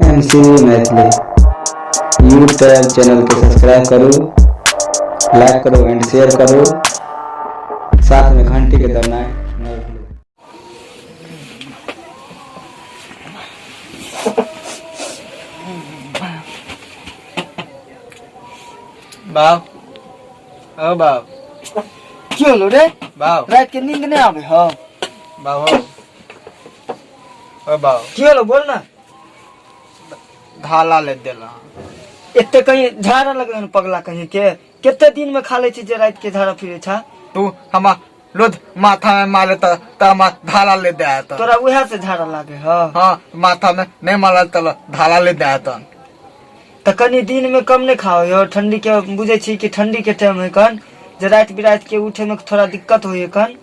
M C Maithili YouTube channel के subscribe करू, like करू एंड शेयर करू। साथ में घंटी के दबाना नहीं भूलू। बाप ओ बाप। की होलो रे? बाप। रात के नींद नहीं आवे? हाँ। बाप ओ बाप। की होलो, बोल ना। धाला ले देला। एते कहीं झाड़ा लगल पगला कहीं के, कते दिन में खा ले छी जे रात के झाड़ा फिरे छा? तू हमा लोध माथा में मारे त त हमा धाला ले दे त। तोरा उहे से झाड़ा लागे? हाँ। हाँ, माथा में नहीं मारा त धाला ले दे त। त कनी दिन में कम नहीं खाओ यो, ठंडी के बुझे छी कि ठंडी के टाइम है कन जे रात बिरात के उठे में थोड़ा दिक्कत होय कन।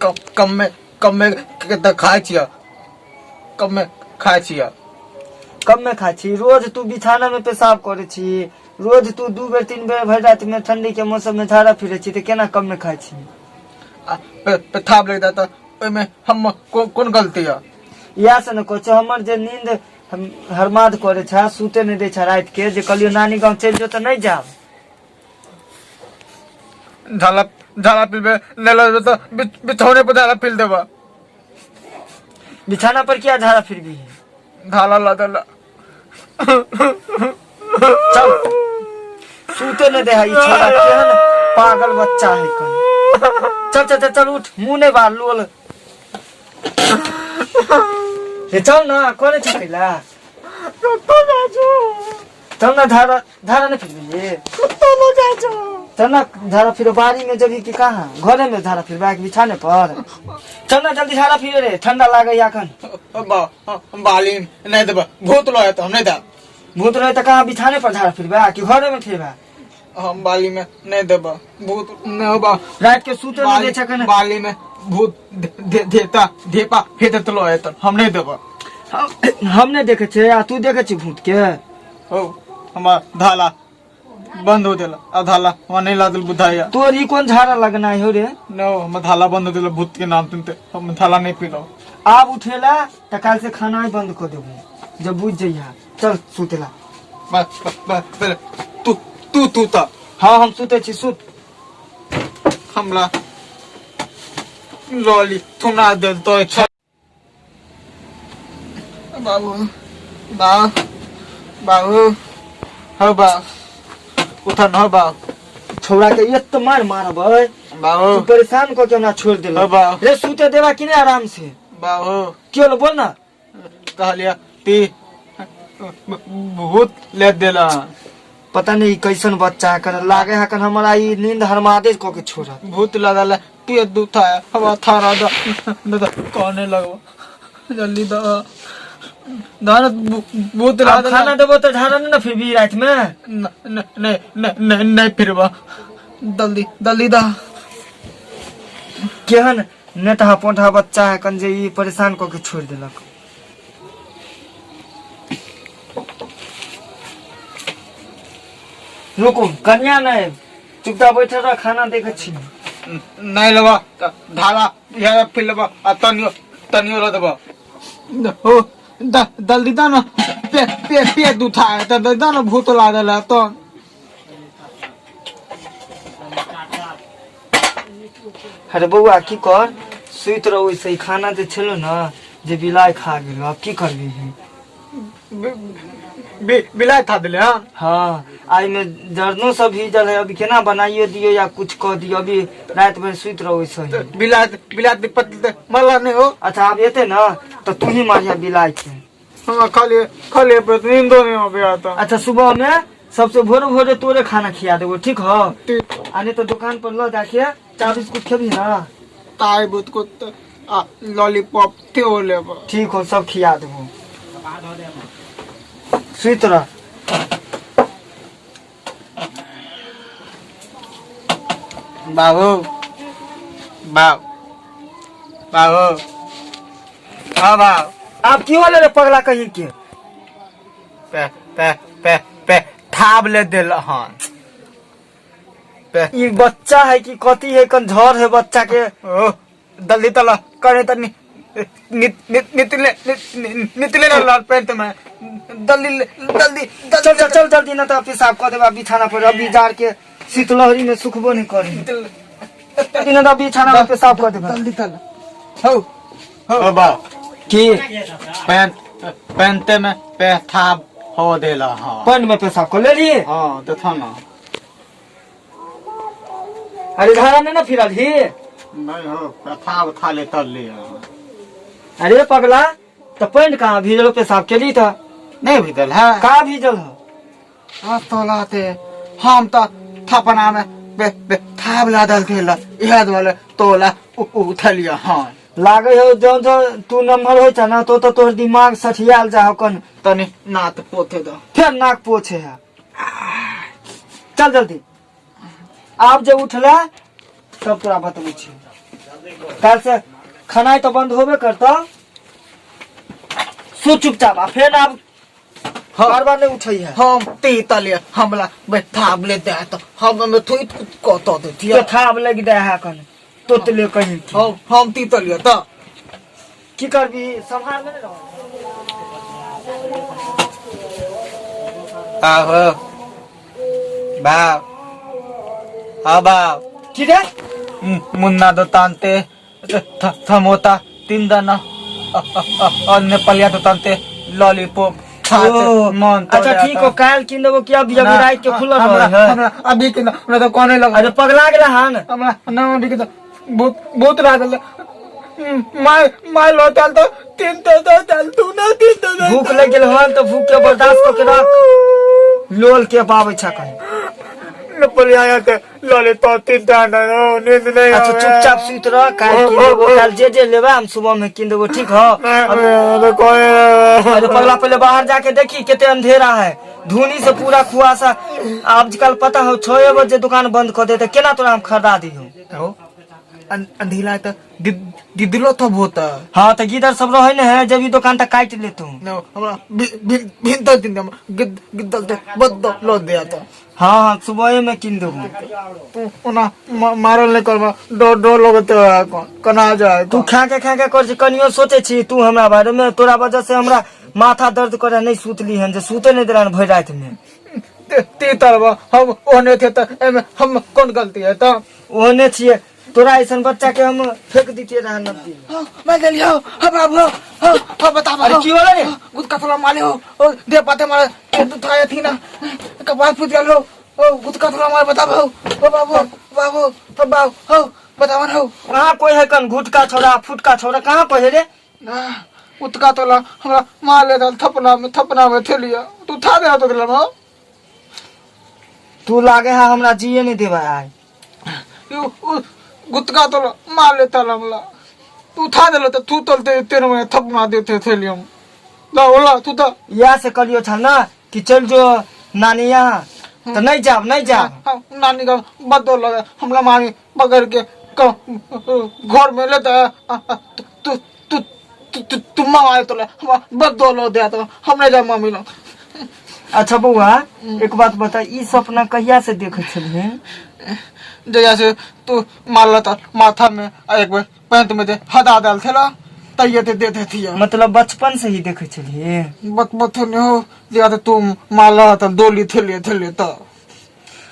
कम कम में कम में त खाय छिया, कम में खाय छिया। कम में खाय छी? रोज तू बिछाना में पेशाब करे छी, रोज तू 2 बेर 3 बेर भरि रात में ठंडी के मौसम में झाड़ा फिरे छी, त केना कम में खाय छी? आ, पेशाब लग जाता ओहिमे हम कोन गलती है? इएह से ने कहै छौ, हमर जे नींद हम हरमाद करे छा, सुते नहीं दै छा रात के, जे कहलियो नानी गांव चलि जो त नहीं जाब। झाला झाला पीबे नहीं लगबे त बिछौने पर झाला पी देबा। बिछाना पर क्या झाड़ा फिर भी? झाला ला देला। चल, सुते नहीं दे है ई छोरा, केहन पागल बच्चा है कन। चल चल चल चल, उठ, मुंह नहीं बार लोल रे, चल ना, कोने छकैला? चल ना, धारा धारा नहीं फिर। चल ना, झाड़ा फिर बाड़ी में जबी कि कहाँ घरे में झाड़ा फिर कि बिछाने पर? चल ना जल्दी, झाड़ा फिर रे, ठंडा लागे अखन। बा बाली नहीं देबा, भूत लो है तो हम नहीं देब। भूत रहे त कहाँ बिछाने पर झाड़ा फिरबा कि घरे में फिरबा? हम बाली में नहीं देबा, भूत नहीं होबा। रात के सुते नहीं दे छकन। बाली में भूत धेता धेपा हेते लो है तो हम नहीं देबा। हम नहीं देखे छे आ तू देखे छी भूत के? हो, हमार धाला बंद हो देला, आ धाला वहाँ नहीं लादल बुधाया। तोर ई कोन झाड़ा लगना है रे? नो, हम धाला बंद हो देला भूत के नाम सुनते, हम धाला नहीं पीलो। आब उठेला त काल से खाना ही बंद कर देबो, जब बुझ जइहा। चल सुतेला। बस बस बस पहले तू तू तू ता। हाँ, हम सुते छी, सुत। हमला लॉली थुना दे तो अच्छा। बाबू बाबू बाबू हो बाबू, उठा न हो बाबू। छोड़ा के एक तो मार मारबै। बाबू। तू परेशान कऽ के हमरा छोड़ देला। हो बाबू। रे, सुते देबा कि नहीं आराम से? बाबू। क्यों, बोल ना। कहलिया ती भूत ले देला। पता नहीं कैसन बच्चा है कर लागे है कन, हमरा ई नींद हरमादे कऽ के छोड़त। भूत लगा ले पेट दुखता है, हवा थारा दा दादा कहने लगो जल्दी दा दादा भूत आब लगा। खाना देबो तऽ झाड़ा नहीं ना फिर भी रात में? नहीं नहीं नहीं नहीं, फिर बा जल्दी जल्दी दा। केहन नेटहा पोंठा बच्चा है कन जे ई परेशान कऽ के छोड़ देलक। रुकू कन्या, नहीं चुपचाप बैठल रह, खाना देखै छी। नहीं लेबा त धारा यह फिर लेबा आ तनियो तनियो ल देबा हो जल्दी दा ना, पे पे पे दुखा है त दा ना, भूत लागल है तो। अरे बौआ, की कर, सुति रह ओइसे ही। खाना जे छलो ना जे बिलाइ खा गेलो, आब की करबी? बिलाइ खा देले? हाँ। हाँ, आ एहिमे जरनो सब भीजल है, अभी केना बनाइयो दियो या कुछ कऽ दियो? अभी राति भरि सुति रह ओइसे ही। बिलाइ बिलाइ पति मरला नहीं हो? अच्छा, आब एते ना तऽ तू ही मारिया बिलाइ के। हाँ, खाली खाली पर नींदो नहीं हो गया था। अच्छा, सुबह में सबसे भोरे भोरे तोरे खाना खिया देबो, ठीक हो? ठीक। आ नहीं तो दुकान पर ल जाके चाय बिस्कुट खेबी ना? ताई बुत को त- आ लॉलीपॉप थे हो लेबो। ठीक हो, सब खिया देबो, सुति रह। बाबू बाबू बाबू हाँ बाबू। आब की होले रे पगला कहीं के? पे पे पे पे थाब ले देल हन पे। ई बच्चा है कि कथी है कन, झर है बच्चा के। ओ दल्दी तला करे तनी नित नित नितले नितले ना लाल पेंट में जल्दी जल्दी। चल चल चल जल्दी, न तो पेशाब कऽ देबा बिछाना पर। अभी जाड़ के शीतलहरी में सुखबो नहीं करी। जल्दी, न तो बिछाना पर पेशाब कऽ देबा। जल्दी चल हौ। ओ बा। की? पैंट पैंटे में पेशाब हो देला। हाँ। पैंट में पेशाब कऽ लेली? हाँ, देखो ना। अरे, धारा नहीं ना फिरल ही? नहीं हो, पेशाब था ले तल लिया। अरे पगला, तो पैंट कहाँ भीजल? पेशाब केली तो नहीं भीजल है। कहाँ भीजल हो? आ तोलाते हम तो थपना में बे बे थाब ला दल थे इहे दुआरे तोला उठलिया। हाँ। लागे हो जो जो तू नम्हर होइ छ ना तो तो तोहर दिमाग सठियाल जा हो कन। तनी नात पोथे दो। फिर नाक पोछे है? चल जल्दी, आब जे उठला तब तोरा बतबै छी। काल्हि से खेनाइ तो बंद होबे करता। सो चुपचाप, आ फेर आब बार बार नहीं उठै है। हम ती तलिया हमला बे थाब ले दे तो हम में थोई कत दे तो थाब लग दे है कन तोतले कहीं की। हम ती तलिया तो की करबी, सम्हार में रहो। आहो बाप, हाँ बाप। की रे? मुन्ना दोतानते थमोता तीन दाना नेपालिया दोतानते लॉलीपॉप खाते ओ, मन तो अच्छा ठीक हो, काल किन देबो कि अभी? अभी रात के खुलल हमरा रहे है। हमरा अभी के ना, हमरा तो कोने लगा। अरे, पगला गेला हन? हमरा ना अभी के तो बहुत बहुत लागल। My my लोटाल तो तीन तो दो चल तू ना तीन तो दो। भूख लग गेल हन तो भूख के बर्दाश्त कऽ के रख, लोल के पाबै छ कहीं। नेपालिया ते लॉलीपॉप तीन दाना नींद नहीं। अच्छा, चुपचाप सुति रह, काल किन देबो। काल जे जे लेबा हम सुबह में किन देबो, ठीक हो? अरे पगला, पहले बाहर जाके देखी कितने अंधेरा है, धुनी से पूरा कुहासा। आजकल पता हो 6 बजे दुकान बंद कर देते, केना तोरा हम खरीदा दियो? अंधेला तो दिदलो तो बहुत। हाँ, तो गिदर सब रहे न है, जब ई दुकान तक काट ले तू। न हमरा भिन तो दिन हम गिद गिदल ते बद लो दिया तो। हाँ हाँ, सुबह में किन देबो। तू ओना मारल नहीं करबा, डर डर लगते है कना जाए। तू खा के खा के कर छी, कनियो सोचे छी तू हमरा बारे में? तोरा वजह से हमरा माथा दर्द करे, नहीं सुतली हन, जे सुते नहीं देला भरि रात में। ते तरबा हम ओने थे तो एमे हम कौन गलती है तो? ओहने छिए, तोरा ऐसन बच्चा के हम फेंक दितिए रहा नदी में। हाँ, मैं दे लियो हाँ बाबू, हाँ हाँ, बता। अरे, की होला रे? गुद का थोड़ा मारे हो ओ दे पाते मारे ते तू था थी ना कपाल फूट गल हो ओ गुद का थोड़ा मारे बता हो ओ बाबू बाबू हो बाबू हो बतावन हो। कहाँ कोई है कन घुटका छोड़ा फुटका छोड़ा, कहाँ कोई है रे? ना उतका तोला हमरा मार ले दल थपना में थे लिया तू था दे तो दिला ना। तू लागे है हमरा जिए नहीं देबा आय। You गुतका तोला मार ले तला हमला तू था देलो तो तू तलते तेरे में थपना देते थे लिया ला ओला तू था। इएह से कहलियो छल ना कि चल जो नानी यहाँ, तो नहीं जाब, नहीं जाब। हाँ, नानी का बदो लगा हमला मामी पकड़ के घर में लेता है। तू तू तू तू तुम मामा तो ले हम बदो लो दिया तो हमने जा मामी लो। अच्छा बौआ, एक बात बता, ई सपना कहिया से देखे छलिए? जहिया से तू मारल था माथा में आ एक बार पैंट में दे हदा डाल थेला तैये ते देते थी। मतलब बचपन से ही देखे छलिए? बत बत नहीं हो जहिया से तू मारल था डोली थेलिए थेलिए तो।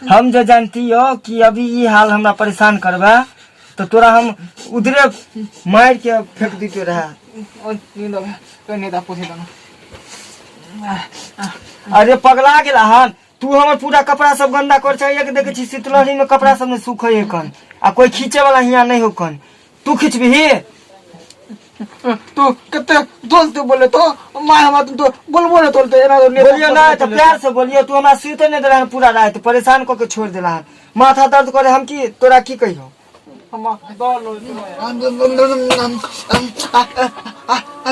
हम जो जानती हो कि अभी ई हाल हमरा परेशान करबा तो तोरा हम उधरे मार के फेंक दीते रहा। ओ नींद आवे कहीं नहीं पूछे ना। अरे, पगला गेला हन तू? हमर पूरा कपड़ा सब गंदा कर छै। एक देखे छी शीतलहरी में कपड़ा सब नहीं सूखे है कन, आ कोई खींचे वाला हियां नहीं हो कन, तू खींचबी? तू कितने बोलते बोले तो माँ हमारा तुम तो बोलबो नहीं तोलते ना तो। बोलियो ना तो प्यार से बोलियो। तू हमरा सुते नहीं देला हन, पूरा रात परेशान कऽ के छोड़ देला हन, माथा दर्द करे। हम की तोरा की कहियो? हम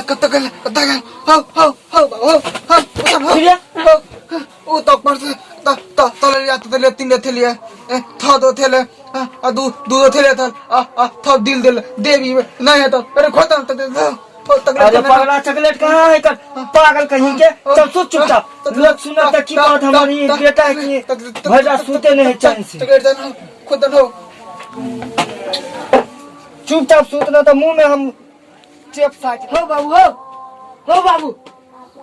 कत गेल कत गेल हौ हौ हौ हौ हौ हौ। फिर? ओ तो पर से त त तले या तले तीन थेलिए ए थ दो थेले आ दू दू दो थेले त आ आ थ दिल दिल देवी नहीं है तो अरे खोता त अरे पगला, चॉकलेट कहाँ है कर पागल कहीं के? चल सुत चुपचाप। लोग सुनत त की कहत, हमारी बेटा है कि भैया सुते नहीं है चैन से। चॉकलेट देना खुद हो। चुपचाप सुतना तो मुंह में हम चेप साट। हो बाबू, हो हो बाबू,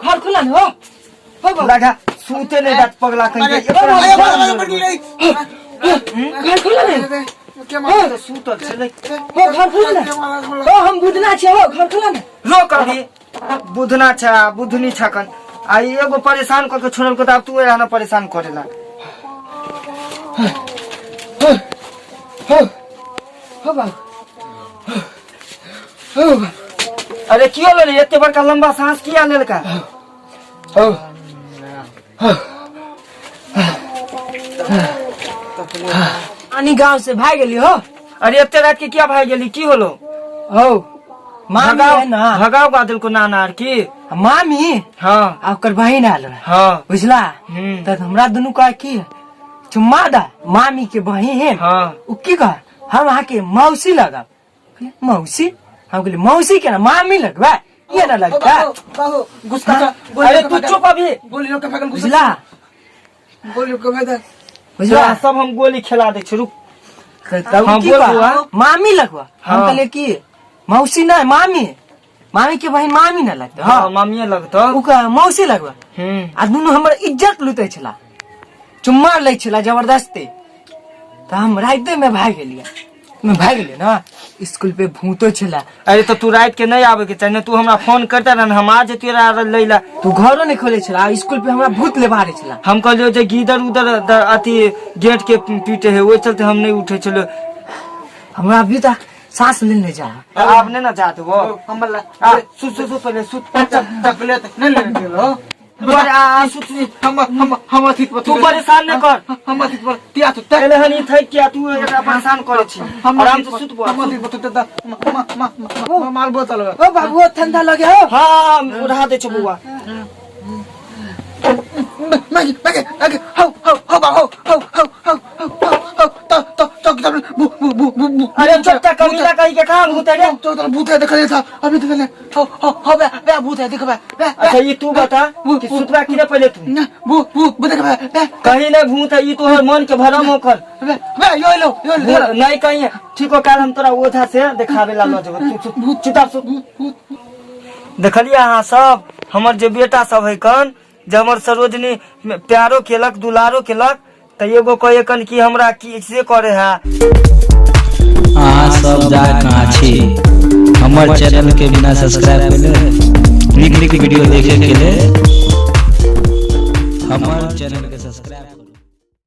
घर खुला न हो? लगा सूते नहीं दात पगला कहीं के। घर खोला ने। तो सूतल छलै। हो, घर खोला ने। हो, हम बुधना छियै। हो, घर खोला ने। रोक अभी, बुधना छा बुधनी छकन आ ई एगो परेशान कऽ के छोड़ल को, तऽ आब तू एहना परेशान करेला। हो, हो, हो बाबू, हो बाबू। अरे कियो लेले एते बड़का लंबा सांस किया लेलका? हो, हो। नानी गांव से भाग गेली हो। अरे एते रात के किया भाग गेली? की होलो? हो, मामी भगाओ है ना। भगाओ बादल को नाना आर की। मामी आ ओकर बहिन आयल रहे। बुझला? तऽ हमरा दुनू कह की चुम्मा दा मामी के बहिन। उ की कह, हम अहाँके मौसी लगब। कहलियै, मौसी? हम कहलियै, मौसी केना मामी लगबै? ये ना लगता। बाबू गुस्सा। अरे तू चुप अभी। गोली रोक के फेकल। बुझला? गोली रोक के फेकल। बुझला? तोरा सब हम गोली खेला दै छी, रुक। तब हाँ, की बोल कह बुआ। मामी लगवा। हम कहलियै की मौसी नहीं, मामी, मामी के बहिन मामी ना लगता। हाँ, मामिये लगतो। उ कह मौसी लगवा। आ दुनू हमर इज्जत लूटै छला, चुम्मा लै छला जबरदस्ती, तऽ हम राइते में भागि गेलियै। में भागि गेलियै ना, स्कूल पे भूतो छला। अरे तो तू रात के नहीं आवे के चाही ने, तू हमरा फोन करता रहन, हम आ जतियै रह लै ला। तू घरो नहीं खोले छला, स्कूल पे हमरा भूत लेबा रहे छला। हम कहलियो जे गिदर उदर अथी गेट के पीटे है, ओहि चलते हम नहीं उठे छलियो। हमरा अभी तक सांस ले नहीं जा। आब नहीं ना जात वो। हमला। आ सुत सुत सुत, पहले सुत। चॉकलेट नहीं लेने दिलो। अरे आ आ, सुत सुत। हम अथी पर। तू परेशान नहीं कर। हम अथी पर तिया तो पहले हनी थक किया तू एकरा परेशान करे छी। हम आराम से सुत बुआ। हम अथी पर तो माल बोतल। ओ बाबू, ठंडा लगे हो। हाँ, उड़ा दे छो बुआ। मैगी मैगी मैगी, हौ हौ हौ बा, हौ हौ हौ हौ हौ हौ हौ, तो तो तो तो बु बु बु बु बु। अरे चुप, कमीना कहीं के कहाँ भूत है रे? तो तो भूत है, देख ले था अभी, देख ले, हौ हौ हौ, बे बे भूत है, देख बे बे। अच्छा ये तू बता कि सुतबा कि पहले तू? ना, बु बु बु, देख बे बे। कहीं नहीं भूत है, ये तोहर मन के भरम होकर। बे बे, यो लो यो लो। भूत नहीं कहीं है। ठीक हो, काल हम तोरा ओझा से देखावे ला ल जेबो। तू सुत, चुपचाप सुत। देखलिए अहाँ सब, हमर जे बेटा सब है कन, जे हमर सरोजनी प्यारो केलक दुलारो केलक, तऽ एगो कहे कन कि हमरा की से करे है। अहाँ सब जा कहाँ छी हमर चैनल के बिना सब्सक्राइब केले? नीक नीक वीडियो देखे के लेल हमर चैनल के